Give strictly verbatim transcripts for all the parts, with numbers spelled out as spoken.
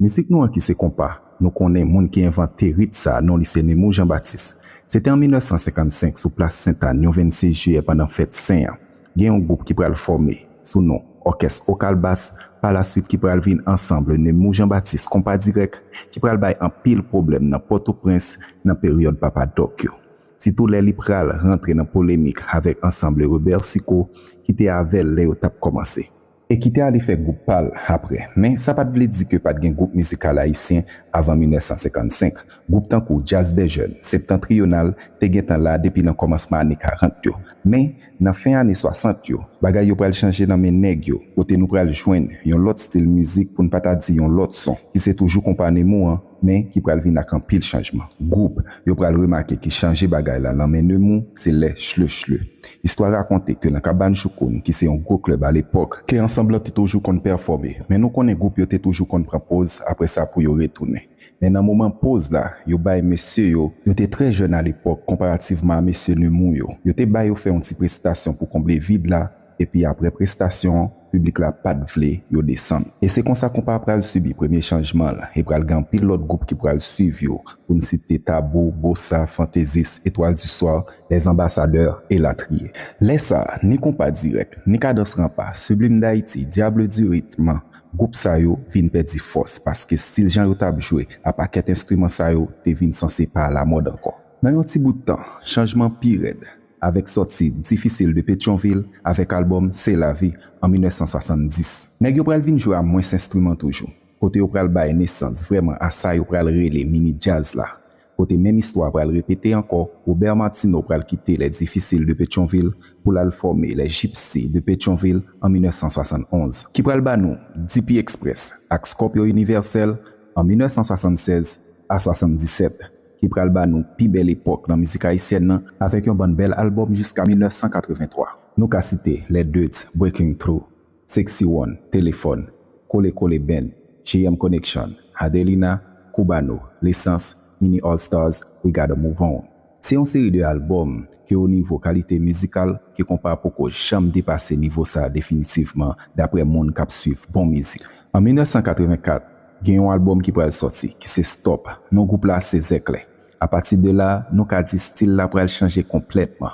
Mizik nou an ki se konpa, nou konnen moun ki envante rit sa, non li se Nemou Jean Baptiste. Se te an mil nèf san senkannsenk sou plas Sentàn, yon vennsis jiyè pandan fèt Sen an. Gen yon gwoup ki pral fòme sou non Òkès Okalbas, pa laswit ki pral vin Ansanm Nemou Jean Baptiste Konpa Dirèk, ki pral bay anpil pwoblèm nan Pòtoprens nan peryòd Papa Dòk yo. Sitou lè li pral rantre nan polemik avèk Ansanm Rebèl Siko ki te avè l lè yo t ap kòmanse. E ki te ale fè gwoup pa l apre. Men, sa pa t vle di ke pa t gen gwoup mizikal ayisyen avan mil nèf san senkannsenk. Gwoup tankou Jazz des Jeunes, Septentrional, te gentan la depi nan kòmansman ane karant yo. Men, nan fen ane swasant yo, bagay yo pral chanje nan men nèg yo, kote nou pral jwenn yon lòt stil mizik, pou n pa ta di yon lòt son, ki se toujou konpa Nemou an, men ki pral vin ak anpil chanjman. Gwoup yo pral remake ki chanje bagay la nan men Nemou, se lè Chle Chle. Istwa rakonte ke nan Kabann Choukoun, ki se yon gwo klèb alepòk, ke Ansanm lan te toujou konn pèfòme, men nou konnen gwoup yo te toujou konn pran poz apre sa pou yo retounen. Men nan moman poz la, yo bay mesye yo, yo te trè jèn alepòk konparativman a mesye Nemou yo. Yo te ba yo fè yon ti prestasyon pou konble vid la, epi apre prestasyon an, piblik la pa t vle yo desann. E se konsa konpa a pral sibi premye chanjman l, e pral gen anpil lòt gwoup ki pral swiv yo, pou n site Tabou, Bossa, Fantaisiste, Étoile du Soir, Les Ambassadeurs, elatriye. Lè sa a, ni Konpa Dirèk, ni Kadans Ranpa, Sublime d'Haïti, Diable du Rythme, gwoup sa yo vin pèdi fòs, paske stil jan yo t ap jwe a pakèt enstriman sa yo te vin sanse pa alamòd ankò. Nan yon ti bout tan, chanjman pi rèd, avèk sòti Difficile de Pétion-Ville avèk albòm C'est la vie an mil nèf san swasanndis. Nèg yo pral vin jwe a mwens enstriman toujou, kote yo pral bay nesans vrèman a sa yo pral rele mini djaz la. Kote menm istwa a pral repete ankò, Robert Martineau pral kite Les Difficiles de Pétion-Ville pou l al fòme Les Gypsies de Pétion-Ville an mil nèf san swasannonz, ki pral ba nou D P Express ak Scorpio Universel an mil nèf san swasannsèz a swasanndisèt, ki pral ba nou pi bèl epòk nan mizik ayisyèn nan, avèk yon bann bèl albòm jiska mil nèf san katrevenntwa. Nou ka site Les Dudes, Breaking Through, Sexy One, Telefòn, Kole Kole Band, J M Connection, Adelina, Cubano, L'Essence, Mini All Stars, We Gotta Move On. Se yon seri de albòm ke o nivo kalite mizikal, ke konpa poko janm depase nivo sa a definitivman, daprè moun k ap swiv bon mizik. An mil nèf san katrevenkat, gen yon albòm ki pral sòti, ki se Stop. Non gwoup la se Zèklè. Apati de la, nou ka di stil la pral chanje konplètman.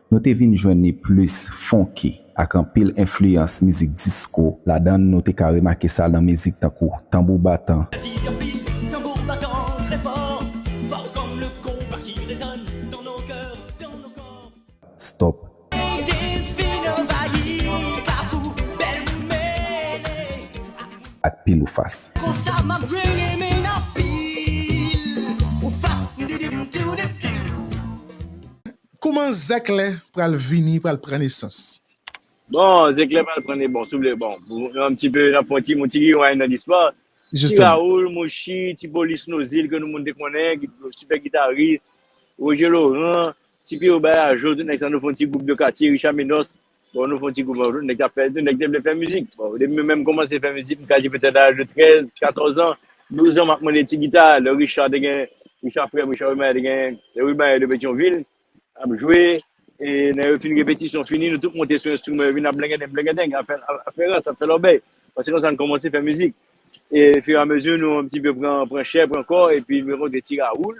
Nou te vin jwenn li plis funky, ak anpil enfliyans mizik disko ladan l. Nou te ka remake sa nan mizik tankou Tanbou Batan, Stop, ak Pil ou Fas. Kouman Zèklè pral vini, pral pran nesans? Bon, Zèklè pral pran nesans, bon, souple, bon, yon ti pe, n ap fè yon ti, yon ti rewind nan listwa. Ti Raoul, Mouchi, Ti Polis, Nozil, ke nou moun te konnen, sipè gitaris, Roger Laurent, Ti Piyo Bayajo, tout nèg sa, nou fè yon ti gwoup de katye, Richard Menos, bon, nou fè yon ti gwoup, tout nèg t ap fè, tout nèg te vle fè mizik. Bon, depi mwen menm kòmanse fè mizik, m ka di petèt a laj de trèz, katòz an, douz an, m ap mande ti gita, lè Richard te gen, Richard frè m, Richard Rimayè te gen, Rimayè de Petyonvil, ap jwe, e lè yo fin repetisyon fini, nou tout monte sou enstriman, yo vin ap blengedeng, blengedeng, ap fè, ap fè rans, ap fè lòbèy. Bon, se konsa n kòmanse fè mizik. E firamezi, nou yon ti pe pran, pran chè, pran kò, epi nou rankontre Ti Raoul,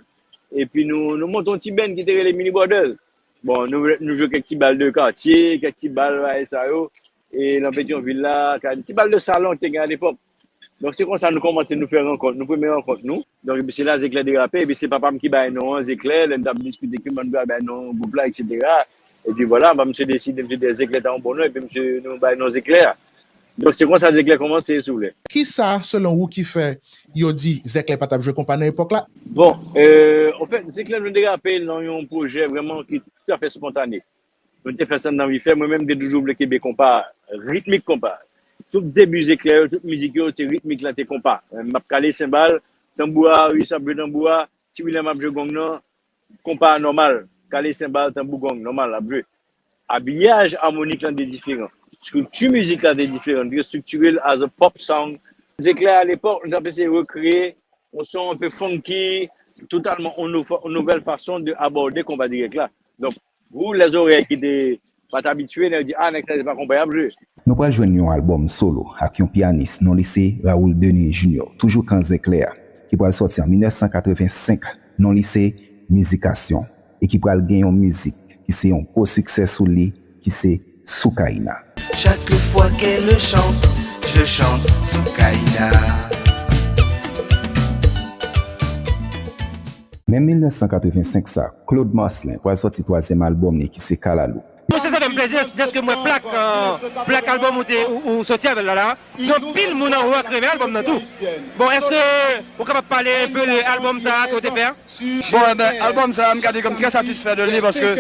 epi nou, nou monte yon ti band ki te rele Mini Brothers. Bon, nou, nou jwe kèk ti bal de katye, kèk ti bal, bagay sa yo, e nan Petyonvil la, ti bal de salon ki te gen alepòk. Donk, se konsa nou kòmanse, nou fè rankont, nou premye rankont nou. Donk, epi se la Zeklè derape, epi se papa m ki bay non an, Zeklè, lè n t ap diskite ki moun pral bay non gwoup la, etsetera. Epi vwala, bon, misye deside, misye di Zeklè ta yon bon non, epi misye, nou bay non Zeklè a. Donk, se konsa Zeklè kòmanse, si w vle. Kisa, selon ou, ki fè yo di Zeklè pa t ap jwe konpa nan epòk la? Bon, euh, anfèt, Zeklè nou derape nan yon pwojè vrèman ki toutafè spontane. Nou te fè sa n t anvi fè. Mwen menm, m te toujou vle kenbe konpa, ritmik konpa. Tout debi Zeklè yo, tout mizik yo, se ritmik la te konpa. M ap kale senbal, tanbou a, Rius ap jwe tanbou a, Ti William ap jwe gong nan, konpa a nòmal. Kale senbal, tanbou, gong, nòmal, ap jwe. Abiyaj amonik lan te diferan. Estrikti mizik la te diferan. Nou te estriktiye l as a pop sound. Zeklè alepòk, nou t ap eseye rekreye yon son un peu funky, totalman yon nouvèl fason de abòde konpa dirèk la. Donk, pou lèzorèy ki te pa t abitye, nèg di, a, nèg sa se pa konpa y ap jwe. Nou pral jwenn yon albòm solo ak yon pyanis, non li se Raoul Denis Junior, toujou Kan Zèklè a, ki pral sòti an mil nèf san katreven senk, non li se Mizikasyon, e ki pral gen yon mizik ki se yon gwo siksè sou li, ki se Soukaina. Chaque fois qu'elle chante, je chante Soukaina. Menm mil nèf san katreven senk sa, Claude Marcelin pral sòti twazyèm albòm li ki se Kalalou. Monchè, sa fè m plezi dèske m wè plak, euh, plak albòm ou te ou, ou sòti avè l la la. Gen anpil moun anwo a k renmen albòm nan tou. Bon, èske ou kapab pale enpe de albòm sa a ke w te fè a? Bon, enben, albòm sa a, m ka di ke m trè satisfè de li paske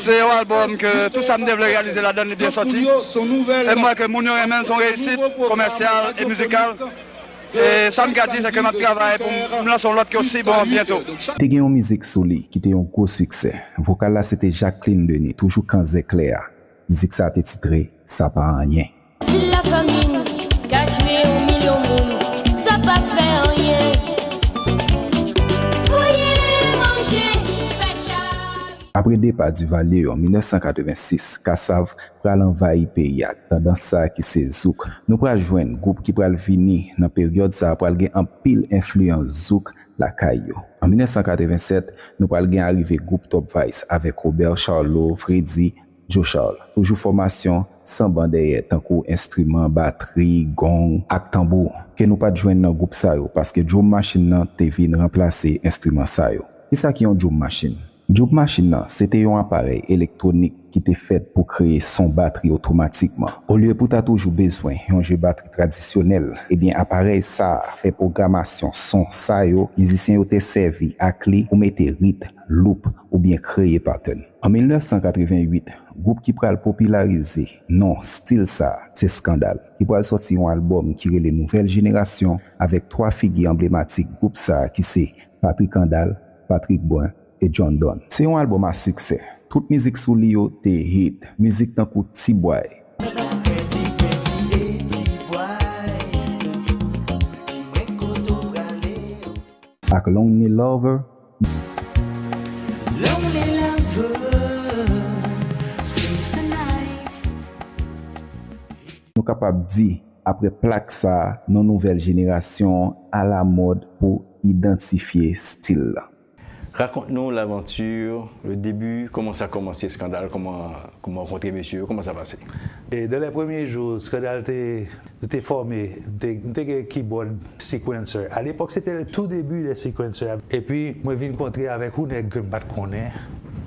se yon albòm ke tout sa m te vle reyalize ladan l, li byen sòti. E m wè ke moun yo renmen l, se yon reyisit komèsyal e mizikal. E sa m ka di, se ke m ap travay pou m lanse yon lòt ki osi bon byento. Te gen yon mizik sou li ki te yon gwo siksè. Vokal la se te Jacqueline Denis, toujou Kan Zèklè a. Mizik sa a te titre Sa pa anyen. Lafanmi m ka tchwe yon milyon moun, sa pa fè anyen. Voye manje, fè chay. Apre depa Duvalier an mil nèf san katreven sis, Kassav pral anvayi peyi a ak tandans sa a ki se zouk. Nou pral jwenn gwoup ki pral vini nan peryòd sa a pral gen anpil enfliyans zouk lakay yo. An mil nèf san katreven sèt, nou pral gen arive gwoup Top Vice avèk Robert Charlot, Freddy, Joe Charles. Toujou fòmasyon san ban dèyè, tankou enstriman batri, gong ak tanbou, ke nou pa t jwenn nan gwoup sa yo, paske drum machine nan te vin ranplase enstriman sa yo. Kisa ki yon drum machine? Drum machine nan, se te yon aparèy elektwonik ki te fèt pou kreye son batri otomatikman. Olye pou ta toujou bezwen yon jwe batri tradisyonèl, ebyen aparèy sa a fè pwogramasyon son sa yo, mizisyen yo te sèvi ak li pou mete rit, loop, oubyen kreye pattern. An mil nèf san katreven uit, gwoup ki pral popilarize non stil sa a, se Skandal, ki pral sòti yon albòm ki rele Nouvèl Jenerasyon avèk twa figi anblematik gwoup sa a ki se Patrick Handal, Patrick Brun e John Don. Se yon albòm a siksè. Tout mizik sou li yo te hit. Mizik tankou Ti Bway. Ak Lonely Lover. Nou kapab di, apre plak sa a, non Nouvèl Jenerasyon an alamòd pou idantifye stil la. Raconte-nous l'aventure, le début, comment ça a commencé, Skandal, comment, comment vous rencontrez monsieur, comment ça a passé? E dans les premiers jours, Skandal te, te fòme, te, te gen keyboard sequencer. À l'époque, c'était le tout début des sequencers. Epi, mwen vin kontre avèk yon nèg ke m pa t konnen,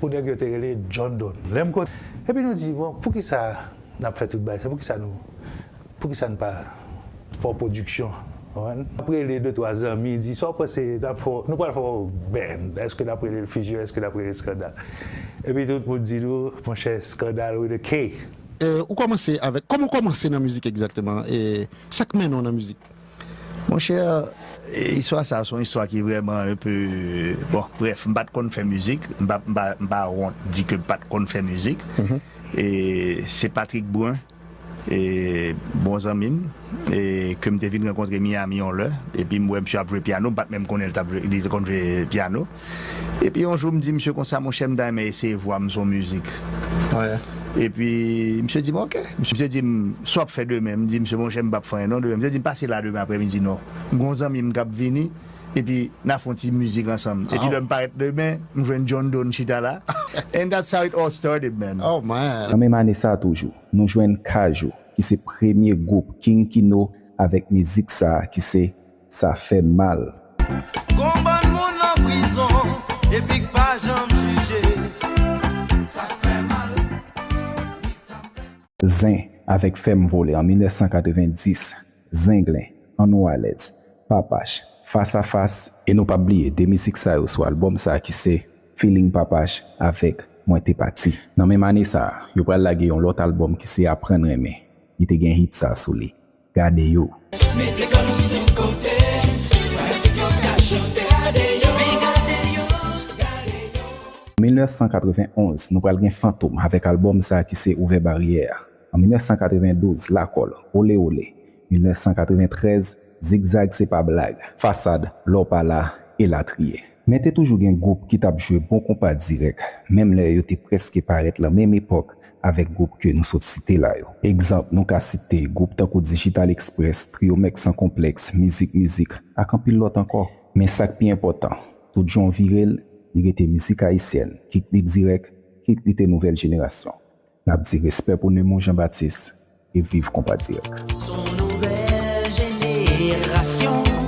yon nèg yo te rele John Don. Lè m kontre, epi nou di, bon, poukisa n ap fè tout bagay sa, poukisa nou, poukisa n pa fè yon pwodiksyon? Konprann? N ap rele de twa zanmi, di, sa w panse, n ap fè, nou pral fè yon band, èske n ap rele l Fusion, èske n ap rele l Skandal? Epi tout moun di nou, monchè, Skandal with a K. E, ou kòmanse avèk, kòman w kòmanse nan mizik egzakteman? E, sa k mennen w nan mizik? Monchè, e, istwa sa a se yon istwa ki vrèman un peu, bon, brèf, m pa t konn fè mizik, m pa, m pa, m pa wont di ke m pa t konn fè mizik. E se Patrick Brun, e, bon zanmi m, e ke m te vin rankontre Miami yon lè, epi m wè misye ap jwe pyano, m pa t menm konnen l t ap jwe, li te konn jwe pyano. Epi yon jou m di misye konsa, monchè, m ta renmen eseye vwa m sou mizik. Epi misye di m, oke. Misye di m, sa w ap fè demen? M di misye, monchè, m p ap fè anyen non demen. Misye di m, pase la demen aprèmidi non. M gen yon zanmi m k ap vini, epi n a fè yon ti mizik ansanm. Epi lè m parèt demen, m jwenn John Don chita la. And that's how it all started, man. Nan menm ane sa a toujou, nou jwenn Kajou, ki se premye gwoup King Kino avèk mizik sa a ki se Sa fè mal. Gon bann moun nan prizon, epi k pa janm jije. Sa fè mal. Zen avèk Fè m vole an mil nèf san katreven dis, Zenglen, Annou Alèz, Papach, Fas a Fas, e nou p ap bliye de mizik sa yo sou albòm sa a ki se Feeling Papach avèk Mwen te pati. Nan menm ane sa a, yo pral lage yon lòt albòm ki se Aprann renmen. Li te gen hit sa a sou li. Gade yo. Mete kò nou sou kote, fanatik yo ka chante. Gade yo, gade yo, gade yo. Mil nèf san katreven onz, nou pral gen Fantom avèk albòm sa a ki se Ouvè Baryè a. An mil nèf san katreven douz, Lakòl, Ole Ole. Mil nèf san katreven trèz, Zigzag se pa blag, Fasad, Lè w pa la, elatriye. Men te toujou gen gwoup ki t ap jwe bon konpa dirèk, menm lè yo te prèske parèt lan menm epòk avèk gwoup ke nou sot site la yo. Egzanp, nou ka site gwoup tankou Digital Express, Trio Mèk San Konplèks, Mizik Mizik, ak anpil lòt ankò. Men sa k pi enpòtan, tout jan w vire l, li rete mizik ayisyèn, kit li dirèk, kit li te nouvèl jenerasyon. N ap di respè pou Nemon Jean Baptiste e viv konpa dirèk. Son nouvèl jenerasyon.